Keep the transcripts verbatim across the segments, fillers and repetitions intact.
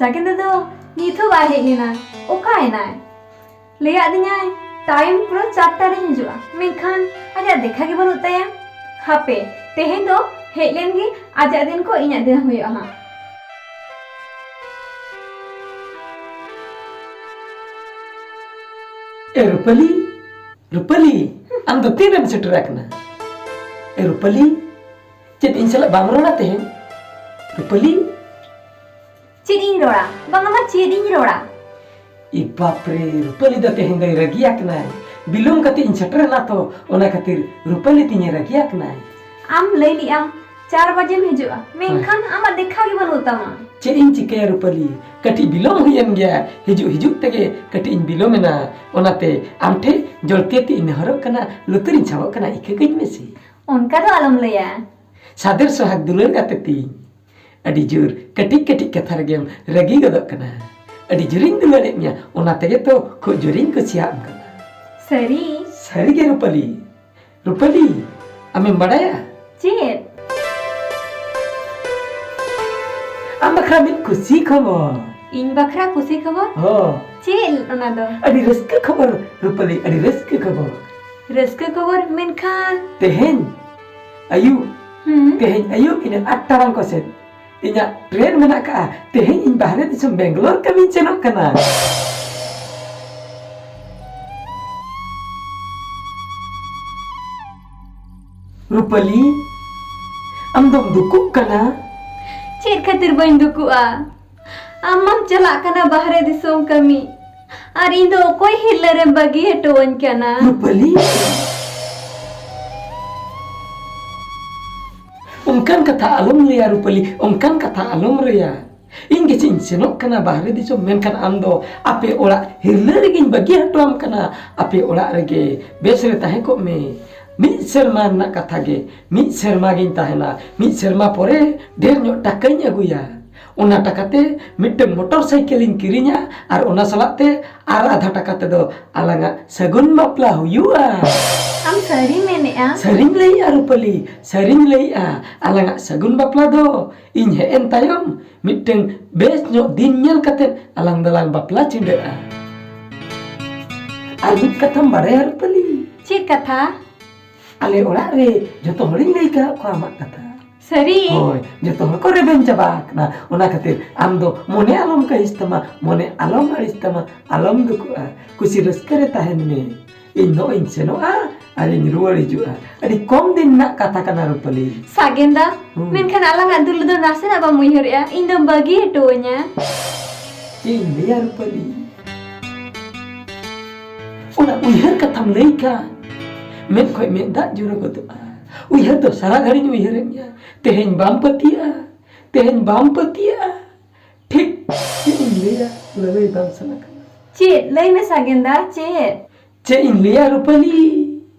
ᱛᱟᱠᱤᱱ ᱫᱚ ᱱᱤᱛ ᱦᱚᱸ ᱵᱟᱭ ᱦᱮᱡ ᱞᱮᱱᱟ᱾ ᱚᱠᱟᱭᱮᱱᱟᱭ? ᱞᱟᱹᱭᱟᱫ ᱫᱤᱧᱟᱭ ᱴᱟᱭᱤᱢ ᱯᱩᱨᱟᱹ ᱪᱟᱨᱴᱟ ᱨᱮᱧ ᱦᱤᱡᱩᱜᱼᱟ, ᱢᱮᱱᱠᱷᱟᱱ ᱟᱡᱟᱜ ᱫᱮᱠᱷᱟ ᱜᱮ ᱵᱟᱹᱱᱩᱜ ᱛᱟᱭᱟ᱾ ᱦᱟᱯᱮ, ᱛᱮᱦᱮᱧ ᱫᱚ ᱦᱮᱡ ᱞᱮᱱ ᱜᱮ, ᱟᱡᱟᱜ ᱫᱤᱱ ᱠᱚ ᱤᱧᱟᱜ ᱫᱤᱱ ᱦᱩᱭᱩᱜᱼᱟ ᱦᱟᱸᱜ᱾ ᱮ ᱨᱩᱯᱟᱹᱞᱤ, ᱨᱩᱯᱟᱹᱞᱤ, ᱟᱢ ᱫᱚ ᱛᱤᱨᱮᱢ ᱥᱮᱴᱮᱨ ᱟᱠᱟᱱᱟ? ᱮ ᱨᱩᱯᱟᱹᱞᱤ, ᱪᱮᱫ ᱤᱧ ᱥᱟᱞᱟᱜ ᱵᱟᱢ ᱨᱚᱲᱟ ᱛᱮᱦᱮᱧ? ᱨᱩᱯᱟᱹᱞᱤ᱾ ᱪᱮᱫ ᱤᱧ ᱨᱚᱲᱟ? ᱵᱟᱝᱟ ᱢᱟ, ᱪᱮᱫ ᱤᱧ ᱨᱚᱲᱟ? ᱤ ᱵᱟᱯ ᱨᱮ, ᱨᱩᱯᱟᱹᱞᱤ ᱫᱚ ᱛᱮᱦᱮᱧ ᱫᱚᱭ ᱨᱟᱹᱜᱤ ᱟᱠᱟᱱᱟᱭ᱾ ᱵᱤᱞᱚᱢ ᱠᱟᱛᱮ ᱤᱧ ᱥᱮᱴᱮᱨ ᱮᱱᱟ ᱛᱚ, ᱚᱱᱟ ᱠᱷᱟᱹᱛᱤᱨ ᱨᱩᱯᱟᱹᱞᱤ ᱛᱤᱧᱮ ᱨᱟᱹᱜᱤ ᱟᱠᱟᱱᱟᱭ᱾ ᱟᱢ ᱞᱟᱹᱭ ᱞᱮᱜ ᱟᱢ ᱪᱟᱨ ᱵᱟᱡᱮᱢ ᱦᱤᱡᱩᱜᱼᱟ, ᱢᱮᱱᱠᱷᱟᱱ ᱟᱢᱟᱜ ᱫᱮᱠᱷᱟ ᱜᱮ ᱵᱟᱹᱱᱩᱜ ᱛᱟᱢᱟ᱾ ᱪᱮᱫ ᱤᱧ ᱪᱤᱠᱟᱹᱭᱟ ᱨᱩᱯᱟᱹᱞᱤ, ᱠᱟᱹᱴᱤᱡ ᱵᱤᱞᱚᱢ ᱦᱩᱭᱮᱱ ᱜᱮᱭᱟ, ᱦᱤᱡᱩᱜ ᱦᱤᱡᱩᱜ ᱛᱮᱜᱮ ᱠᱟᱹᱴᱤᱡ ᱤᱧ ᱵᱤᱞᱚᱢ ᱮᱱᱟ, ᱚᱱᱟᱛᱮ ᱟᱢ ᱴᱷᱮᱱ ᱡᱚᱲᱛᱮ ᱛᱮ ᱤᱧ ᱱᱮᱦᱚᱨᱚᱜ ᱠᱟᱱᱟ, ᱞᱩᱛᱩᱨᱤᱧ ᱥᱟᱵᱚᱜ ᱠᱟᱱᱟ, ᱤᱠᱟᱹ ᱠᱟᱹᱧ ᱢᱮᱥᱮ᱾ ᱚᱱᱠᱟ ᱫᱚ ᱟᱞᱚᱢ ᱞᱟᱹᱭᱟ᱾ ᱥᱟᱫᱮᱨ ᱥᱚᱦᱟᱜᱽ ᱫᱩᱞᱟᱹᱲ ᱜᱟᱛᱮ ᱛᱤᱧ, ᱟᱹᱰᱤ ᱡᱳᱨ ᱠᱟᱹᱴᱤᱡ ᱠᱟᱹᱴᱤᱡ ᱠᱟᱛᱷᱟ ᱨᱮᱜᱮᱢ ᱨᱟᱹᱜᱤ ᱜᱚᱫᱚᱜ ᱠᱟᱱᱟ᱾ ᱟᱹᱰᱤ ᱡᱳᱨᱤᱧ ᱫᱩᱞᱟᱹᱲᱮᱫ ᱢᱮᱭᱟ, ᱚᱱᱟ ᱛᱮᱜᱮ ᱛᱚ ᱠᱷᱩᱵ ᱡᱳᱨᱤᱧ ᱠᱩᱥᱤᱭᱟᱜ ᱠᱟᱱᱟ᱾ ᱥᱟᱹᱨᱤ? ᱥᱟᱹᱨᱤ ᱜᱮ ᱨᱩᱯᱟᱹᱞᱤ᱾ ᱨᱩᱯᱟᱹᱞᱤ, ᱟᱢᱮᱢ ᱵᱟᱲᱟᱭᱟ? ᱪᱮᱫ? ᱟᱢ ᱵᱟᱠᱷᱨᱟ ᱢᱤᱫ ᱠᱩᱥᱤ ᱠᱷᱚᱵᱚᱨ᱾ ᱤᱧ ᱵᱟᱠᱷᱨᱟ ᱠᱩᱥᱤ ᱠᱷᱚᱵᱚᱨ? ᱦᱚᱸ᱾ ᱪᱮᱫ ᱚᱱᱟ ᱫᱚ? ᱟᱹᱰᱤ ᱨᱟᱹᱥᱠᱟᱹ ᱠᱷᱚᱵᱚᱨ ᱨᱩᱯᱟᱹᱞᱤ, ᱟᱹᱰᱤ ᱨᱟᱹᱥᱠᱟᱹ ᱠᱷᱚᱵᱚᱨ᱾ ᱨᱟᱹᱥᱠᱟᱹ ᱠᱷᱚᱵᱚᱨ, ᱢᱮᱱᱠᱷᱟᱱ? ᱛᱮᱦᱮᱧ ᱟᱹᱭᱩᱵ, ᱦᱩᱸ? ᱛᱮᱦᱮᱧ ᱟᱹᱭᱩᱵ ᱤᱱᱟᱹ ᱟᱴ ᱴᱟᱲᱟᱝ ᱠᱚ ᱥᱮᱫ ᱤᱧᱟᱜ ᱴᱨᱮᱱ ᱢᱮᱱᱟᱜ ᱠᱟᱜᱼᱟ᱾ ᱛᱮᱦᱮᱧ ᱤᱧ ᱵᱟᱦᱨᱮ ᱫᱤᱥᱚᱢ ᱵᱮᱝᱜᱟᱞᱳᱨ ᱠᱟᱹᱢᱤᱧ ᱥᱮᱱᱚᱜ ᱠᱟᱱᱟ᱾ ᱨᱩᱯᱟᱹᱞᱤ, ᱟᱢ ᱫᱚᱢ ᱫᱩᱠᱩᱜ ᱠᱟᱱᱟ? ᱪᱮᱫ ᱠᱷᱟᱹᱛᱤᱨ ᱵᱟᱹᱧ ᱫᱩᱠᱩᱜᱼᱟ? ᱟᱢ ᱢᱟᱢ ᱪᱟᱞᱟᱜ ᱠᱟᱱᱟ ᱵᱟᱦᱨᱮ ᱫᱤᱥᱚᱢ ᱠᱟᱹᱢᱤ, ᱟᱨ ᱤᱧ ᱫᱚ ᱚᱠᱚᱭ ᱦᱤᱨᱞᱟᱹ ᱨᱮᱢ ᱵᱟᱹᱜᱤ ᱦᱚᱴᱚᱣᱟᱹᱧ ᱠᱟᱱᱟ? ᱨᱩᱯᱟᱹᱞᱤ, ᱚᱱᱠᱟᱱ ᱠᱟᱛᱷᱟ ᱟᱞᱚᱢ ᱞᱟᱹᱭᱟ ᱨᱩᱯᱟᱹᱞᱤ, ᱚᱱᱠᱟᱱ ᱠᱟᱛᱷᱟ ᱟᱞᱚᱢ ᱞᱟᱹᱭᱟ᱾ ᱤᱧ ᱜᱮ ᱪᱮᱫ ᱤᱧ ᱥᱮᱱᱚᱜ ᱠᱟᱱᱟ ᱵᱟᱦᱨᱮ ᱫᱤᱥᱚᱢ, ᱢᱮᱱᱠᱷᱟᱱ ᱟᱢ ᱫᱚ ᱟᱯᱮ ᱚᱲᱟᱜ ᱦᱤᱨᱞᱟᱹ ᱨᱮᱜᱮᱧ ᱵᱟᱹᱜᱤ ᱦᱚᱴᱚᱣᱟᱢ ᱠᱟᱱᱟ᱾ ᱟᱯᱮ ᱚᱲᱟᱜ ᱨᱮᱜᱮ ᱵᱮᱥ ᱨᱮ ᱛᱟᱦᱮᱸ ᱠᱚᱜ ᱢᱮ᱾ ᱢᱤᱫ ᱥᱮᱨᱢᱟ ᱨᱮᱱᱟᱜ ᱠᱟᱛᱷᱟ ᱜᱮ, ᱢᱤᱫ ᱥᱮᱨᱢᱟ ᱜᱤᱧ ᱛᱟᱦᱮᱱᱟ᱾ ᱢᱤᱫ ᱥᱮᱨᱢᱟ ᱯᱚᱨᱮ ᱰᱷᱮᱨ ᱧᱚᱜ ᱴᱟᱠᱟᱧ ᱟᱹᱜᱩᱭᱟ᱾ ᱚᱱᱟ ᱴᱟᱠᱟ ᱛᱮ ᱢᱤᱫᱴᱟᱝ ᱢᱚᱴᱚᱨ ᱥᱟᱭᱠᱮᱞ ᱤᱧ ᱠᱤᱨᱤᱧᱟ ᱟᱨ ᱚᱱᱟ ᱥᱟᱞᱟᱜ ᱛᱮ ᱟᱨ ᱟᱫᱷᱟ ᱴᱟᱠᱟ ᱛᱮᱫᱚ ᱟᱞᱟᱝᱟᱜ ᱥᱟᱹᱜᱩᱱ ᱵᱟᱯᱞᱟ ᱦᱩᱭᱩᱜᱼᱟ᱾ ᱟᱢ ᱥᱟᱹᱨᱤᱢ ᱢᱮᱱᱮᱫᱼᱟ? ᱥᱟᱹᱨᱤᱧ ᱞᱟᱹᱭᱮᱜᱼᱟ ᱨᱩᱯᱟᱹᱞᱤ, ᱥᱟᱹᱨᱤᱧ ᱞᱟᱹᱭᱮᱜᱼᱟ᱾ ᱟᱞᱟᱝᱟᱜ ᱥᱟᱹᱜᱩᱱ ᱵᱟᱯᱞᱟ ᱫᱚ ᱤᱧ ᱦᱮᱡ ᱮᱱ ᱛᱟᱭᱚᱢ ᱢᱤᱫᱴᱟᱝ ᱵᱮᱥ ᱧᱚᱜ ᱫᱤᱱ ᱧᱮᱞ ᱠᱟᱛᱮ ᱟᱞᱟᱝ ᱫᱚᱞᱟᱝ ᱵᱟᱯᱞᱟ ᱪᱷᱤᱸᱰᱟᱹᱜᱼᱟ᱾ ᱟᱨ ᱢᱤᱫ ᱠᱟᱛᱷᱟᱢ ᱵᱟᱲᱟᱭᱟ ᱨᱩᱯᱟᱹᱞᱤ? ᱪᱮᱫ ᱠᱟᱛᱷᱟ? ᱟᱞᱮ ᱚᱲᱟᱜ ᱨᱮ ᱡᱚᱛᱚ ᱦᱚᱲᱤᱧ ᱞᱟᱹᱭ ᱠᱟᱜ ᱠᱚᱣᱟ ᱟᱢᱟᱜ ᱠᱟᱛᱷᱟ᱾ ᱥᱟᱹᱨᱤ? ᱦᱳᱭ, ᱡᱚᱛᱚ ᱦᱚᱲ ᱠᱚ ᱨᱮᱵᱮᱱ ᱪᱟᱵᱟ ᱟᱠᱟᱱᱟ᱾ ᱚᱱᱟ ᱠᱷᱟᱹᱛᱤᱨ ᱟᱢ ᱫᱚ ᱢᱚᱱᱮ ᱟᱞᱚᱢ ᱠᱟᱹᱦᱤᱥ ᱛᱟᱢᱟ, ᱢᱚᱱᱮ ᱟᱞᱚᱢ ᱟᱹᱲᱤᱥ ᱛᱟᱢᱟ, ᱟᱞᱚᱢ ᱫᱩᱠᱩᱜᱼᱟ, ᱠᱩᱥᱤ ᱨᱟᱹᱥᱠᱟᱹ ᱨᱮ ᱛᱟᱦᱮᱱ ᱢᱮ᱾ ᱤᱧ ᱱᱚᱜᱼᱚᱭ ᱤᱧ ᱥᱮᱱᱚᱜᱼᱟ ᱟᱨ ᱤᱧ ᱨᱩᱣᱟᱹᱲ ᱦᱤᱡᱩᱜᱼᱟ᱾ ᱟᱹᱰᱤ ᱠᱚᱢ ᱫᱤᱱ ᱨᱮᱱᱟᱜ ᱠᱟᱛᱷᱟ ᱠᱟᱱᱟ ᱨᱩᱯᱟᱹᱞᱤ᱾ ᱥᱟᱜᱮᱱ ᱫᱟ, ᱦᱩᱸ᱾ ᱢᱮᱱᱠᱷᱟᱱ ᱟᱞᱟᱝᱟᱜ ᱫᱩᱞᱟᱹᱲ ᱫᱚ ᱱᱟᱥᱮᱱᱟᱜ ᱵᱟᱢ ᱩᱭᱦᱟᱹᱨᱮᱜᱼᱟ? ᱤᱧ ᱫᱚᱢ ᱵᱟᱹᱜᱤ ᱦᱚᱴᱚᱣᱟᱹᱧᱟ᱾ ᱪᱮᱫ ᱤᱧ ᱞᱟᱹᱭᱟ ᱨᱩᱯᱟᱹᱞᱤ? ᱚᱱᱟ ᱩᱭᱦᱟᱹᱨ ᱠᱟᱛᱷᱟᱢ ᱞᱟᱹᱭ ᱠᱷᱟᱱ ᱢᱮᱫ ᱠᱷᱚᱡ ᱢᱮᱫ ᱫᱟᱜ ᱡᱚᱨᱚ ᱜᱚᱫᱚᱜᱼᱟ᱾ ᱩᱭᱦᱟᱹᱨ ᱫᱚ ᱥᱟᱨᱟ ᱜᱷᱟᱹᱲᱤᱧ ᱩᱭᱦᱟᱹᱨᱮᱫ ᱢᱮᱭᱟ᱾ ᱛᱮᱦᱮᱧ ᱵᱟᱢ ᱯᱟᱹᱛᱭᱟᱹᱜᱼᱟ, ᱛᱮᱦᱮᱧ ᱵᱟᱢ ᱯᱟᱹᱛᱭᱟᱹᱜᱼᱟ᱾ ᱴᱷᱤᱠ ᱪᱮᱫ ᱤᱧ ᱞᱟᱹᱭᱟ, ᱞᱟᱹᱞᱟᱹᱭ ᱵᱟᱝ ᱥᱟᱱᱟ ᱠᱟᱱᱟ᱾ ᱪᱮᱫ? ᱞᱟᱹᱭ ᱢᱮ ᱥᱟᱜᱮᱱ ᱫᱟ, ᱪᱮᱫ? ᱪᱮᱫ ᱤᱧ ᱞᱟᱹᱭᱟ ᱨᱩᱯᱟᱹᱞᱤ?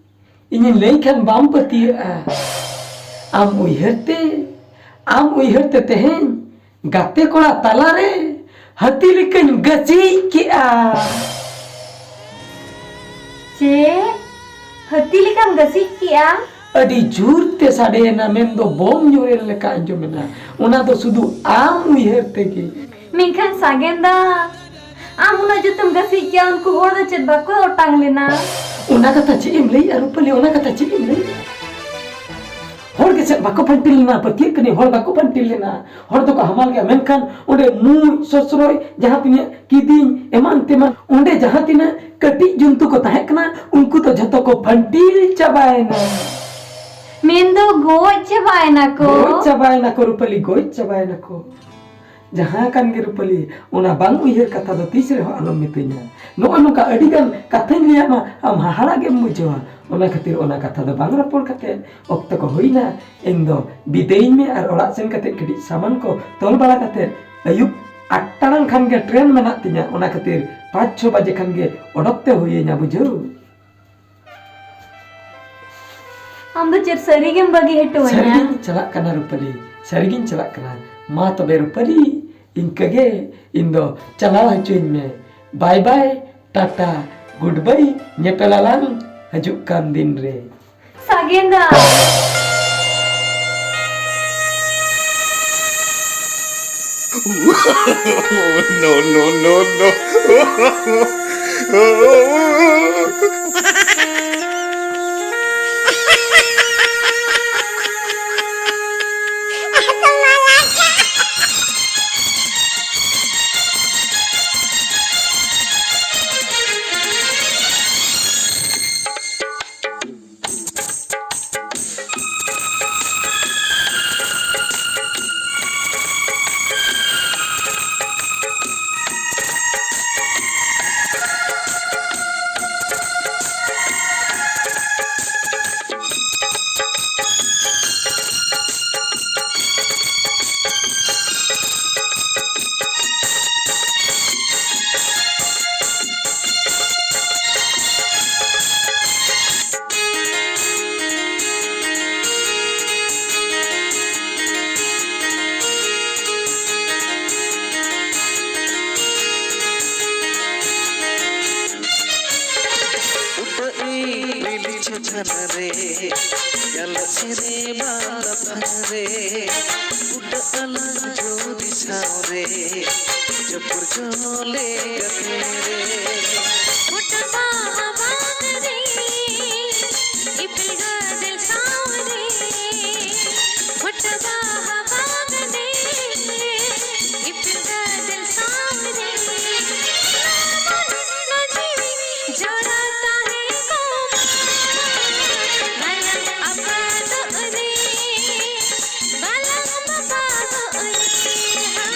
ᱤᱧᱤᱧ ᱞᱟᱹᱭ ᱠᱷᱟᱱ ᱵᱟᱢ ᱯᱟᱹᱛᱭᱟᱹᱜᱼᱟ᱾ ᱟᱢ ᱩᱭᱦᱟᱹᱨ ᱛᱮ, ᱟᱢ ᱩᱭᱦᱟᱹᱨ ᱛᱮ ᱛᱮᱦᱮᱧ ᱜᱟᱛᱮ ᱠᱚᱲᱟ ᱛᱟᱞᱟᱨᱮ ᱦᱟᱹᱛᱤ ᱞᱮᱠᱟᱧ ᱜᱟᱹᱪᱤᱡ ᱠᱮᱜᱼᱟ᱾ ᱪᱮᱫ? ᱦᱟᱹᱛᱤ ᱞᱮᱠᱟᱢ ᱜᱟᱹᱪᱤᱡ ᱠᱮᱜᱼᱟ? ᱟᱹᱰᱤ ᱡᱳᱨ ᱛᱮ ᱥᱟᱰᱮᱭᱮᱱᱟ, ᱢᱮᱱᱫᱚ ᱵᱳᱢ ᱧᱩᱨᱮᱱ ᱞᱮᱠᱟ ᱟᱸᱡᱚᱢᱮᱱᱟ᱾ ᱚᱱᱟ ᱫᱚ ᱥᱩᱫᱷᱩ ᱟᱢ ᱩᱭᱦᱟᱹᱨ ᱛᱮᱜᱮ᱾ ᱢᱮᱱᱠᱷᱟᱱ ᱥᱟᱜᱮᱱ ᱫᱟ, ᱟᱢ ᱩᱱᱟᱹᱜ ᱡᱩᱛᱮᱢ ᱜᱟᱹᱪᱤᱡ ᱠᱮᱜᱼᱟ, ᱩᱱᱠᱩ ᱦᱚᱲ ᱫᱚ ᱪᱮᱫ ᱵᱟᱠᱚ ᱚᱴᱟᱝ ᱞᱮᱱᱟ? ᱚᱱᱟ ᱠᱟᱛᱷᱟ ᱪᱮᱫ ᱮᱢ ᱞᱟᱹᱭᱮᱜᱼᱟ ᱨᱩᱯᱟᱹᱞᱤ? ᱚᱱᱟ ᱠᱟᱛᱷᱟ ᱪᱮᱫ ᱮᱢ ᱞᱟᱹᱭᱮᱜᱼᱟ? ᱦᱚᱲ ᱜᱮ ᱪᱮᱫ ᱵᱟᱠᱚ ᱯᱷᱟᱱᱴᱤᱞ ᱞᱮᱱᱟ? ᱯᱟᱹᱛᱭᱟᱹᱜ ᱠᱟᱹᱱᱟᱹᱧ, ᱦᱚᱲ ᱵᱟᱠᱚ ᱯᱷᱟᱱᱴᱤᱞ ᱞᱮᱱᱟ᱾ ᱦᱚᱲ ᱫᱚᱠᱚ ᱦᱟᱢᱟᱞ ᱜᱮᱭᱟ, ᱢᱮᱱᱠᱷᱟᱱ ᱚᱸᱰᱮ ᱢᱩᱡ, ᱥᱚᱥᱨᱚᱡ, ᱡᱟᱦᱟᱸ ᱛᱤᱱᱟᱹᱜ ᱠᱤᱫᱤᱧ, ᱮᱢᱟᱱ ᱛᱮᱢᱟᱱ, ᱚᱸᱰᱮ ᱡᱟᱦᱟᱸ ᱛᱤᱱᱟᱹᱜ ᱠᱟᱹᱴᱤᱡ ᱡᱚᱱᱛᱩ ᱠᱚ ᱛᱟᱦᱮᱸ ᱠᱟᱱᱟ, ᱩᱱᱠᱩ ᱫᱚ ᱡᱷᱚᱛᱚ ᱠᱚ ᱯᱷᱟᱱᱴᱤᱞ ᱪᱟᱵᱟᱭᱮᱱᱟ᱾ ᱢᱮᱱᱫᱚ ᱜᱚᱡ ᱪᱟᱵᱟᱭᱮᱱᱟ ᱠᱚ? ᱜᱚᱡ ᱪᱟᱵᱟᱭᱮᱱᱟ ᱠᱚ ᱨᱩᱯᱟᱹᱞᱤ, ᱜᱚᱡ ᱪᱟᱵᱟᱭᱮᱱᱟ ᱠᱚ᱾ ᱡᱟᱦᱟᱸ ᱠᱟᱱ ᱜᱮ ᱨᱩᱯᱟᱹᱞᱤ, ᱚᱱᱟ ᱵᱟᱝ ᱩᱭᱦᱟᱹᱨ ᱠᱟᱛᱷᱟ ᱫᱚ ᱛᱤᱥ ᱨᱮᱦᱚᱸ ᱟᱞᱚᱢ ᱢᱤᱛᱟᱹᱧᱟ᱾ ᱱᱚᱜᱼᱚ ᱱᱚᱝᱠᱟ ᱟᱹᱰᱤ ᱜᱟᱱ ᱠᱟᱛᱷᱟᱧ ᱞᱟᱹᱭᱟᱢᱟ, ᱟᱢ ᱦᱟᱦᱟᱲᱟ ᱜᱮᱢ ᱵᱩᱡᱷᱟᱹᱣᱟ᱾ ᱚᱱᱟ ᱠᱷᱟᱹᱛᱤᱨ ᱚᱱᱟ ᱠᱟᱛᱷᱟ ᱫᱚ ᱵᱟᱝ ᱨᱚᱯᱚᱲ ᱠᱟᱛᱮ ᱚᱠᱛᱚ ᱠᱚ ᱦᱩᱭᱱᱟ, ᱤᱧ ᱫᱚ ᱵᱤᱫᱟᱹᱭᱤᱧ ᱢᱮ ᱟᱨ ᱚᱲᱟᱜ ᱥᱮᱱ ᱠᱟᱛᱮ ᱠᱟᱹᱴᱤᱡ ᱥᱟᱢᱟᱱ ᱠᱚ ᱛᱚᱞ ᱵᱟᱲᱟ ᱠᱟᱛᱮ ᱟᱹᱭᱩᱵ ᱟᱴ ᱴᱟᱲᱟᱝ ᱠᱷᱟᱱ ᱜᱮ ᱴᱨᱮᱱ ᱢᱮᱱᱟᱜ ᱛᱤᱧᱟ᱾ ᱚᱱᱟ ᱠᱷᱟᱹᱛᱤᱨ ᱯᱟᱸᱪ ᱪᱷᱚ ᱵᱟᱡᱮ ᱠᱷᱟᱱ ᱜᱮ ᱚᱰᱚᱠ ᱛᱮ ᱦᱩᱭᱟᱹᱧᱟ, ᱵᱩᱡᱷᱟᱹᱣ? ᱟᱢ ᱫᱚ ᱪᱮᱫ ᱥᱟᱹᱨᱤ ᱜᱮᱢ ᱵᱟᱹᱜᱤ ᱦᱚᱴᱚ ᱟᱹᱧᱟ? ᱥᱟᱹᱨᱤᱜᱤᱧ ᱪᱟᱞᱟᱜ ᱠᱟᱱᱟ ᱨᱩᱯᱟᱹᱞᱤ, ᱥᱟᱹᱨᱤᱜᱤᱧ ᱪᱟᱞᱟᱜ ᱠᱟᱱᱟ᱾ ᱢᱟ ᱛᱚᱵᱮ ᱨᱩᱯᱟᱹᱞᱤ, ᱤᱱᱠᱟᱹᱜᱮ ᱤᱧ ᱫᱚ ᱪᱟᱞᱟᱣ ᱦᱚᱪᱚᱧ ᱢᱮ᱾ ᱵᱟᱭ ᱵᱟᱭ, ᱴᱟᱴᱟ, ᱜᱩᱰ ᱵᱟᱭ, ᱧᱮᱯᱮᱞ ᱟᱞᱟᱝ ᱦᱤᱡᱩᱜ ᱠᱟᱱ ᱫᱤᱱ ᱨᱮ᱾ ᱥᱟᱜᱮᱱ ᱫᱟ᱾ No, no, no, no. ᱩᱰᱟᱹᱜ ᱤᱧ ᱵᱤᱞᱤ ᱪᱷᱟᱱᱟ ᱨᱮ, ᱧᱮᱞᱚᱜ ᱥᱤᱱᱮᱢᱟ ᱞᱟᱯᱷᱟᱝ ᱨᱮ, ᱩᱰᱟᱹᱜ ᱟᱞᱟᱝ ᱡᱩᱨᱤ ᱥᱟᱶ ᱨᱮ, ᱡᱚᱯᱩᱨ ᱡᱚᱞᱮ ᱜᱟᱛᱮ ᱨᱮ᱾ ᱯᱷᱩᱴ ᱵᱟᱦᱟ ᱵᱟᱜᱟᱱ ᱨᱮ, ᱤᱯᱤᱞ ᱜᱟᱫᱮᱞ ᱥᱟᱶ ᱨᱮ, ᱯᱷᱩᱴ ᱵᱟᱦᱟ ᱵᱟᱜᱟᱱ ᱨᱮ, ᱤᱯᱤᱞ ᱜᱟᱫᱮᱞ ᱥᱟᱶ ᱨᱮ᱾ ᱡᱚᱲᱟ ᱛᱟᱦᱮᱸ ᱠᱚᱜ ᱢᱟ ᱵᱟᱞᱟᱝ ᱟᱯᱟᱫᱚᱜ ᱨᱮ, ᱵᱟᱞᱟᱝ ᱵᱟᱯᱟᱫᱚᱜ ᱨᱮ, ᱦᱟ,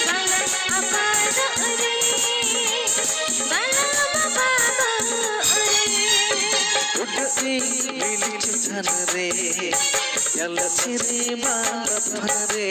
ᱵᱟᱞᱟᱝ ᱟᱯᱟᱫᱚᱜ ᱨᱮ, ᱵᱟᱞᱟᱝ ᱵᱟᱯᱟᱫᱚᱜ ᱨᱮ᱾ ᱩᱰᱟᱹᱜ ᱤᱧ ᱵᱤᱞᱤ ᱪᱮᱛᱟᱱ ᱨᱮ, ᱧᱮᱞ ᱥᱤᱱᱮᱢᱟ ᱞᱟᱯᱷᱟᱝ ᱨᱮ᱾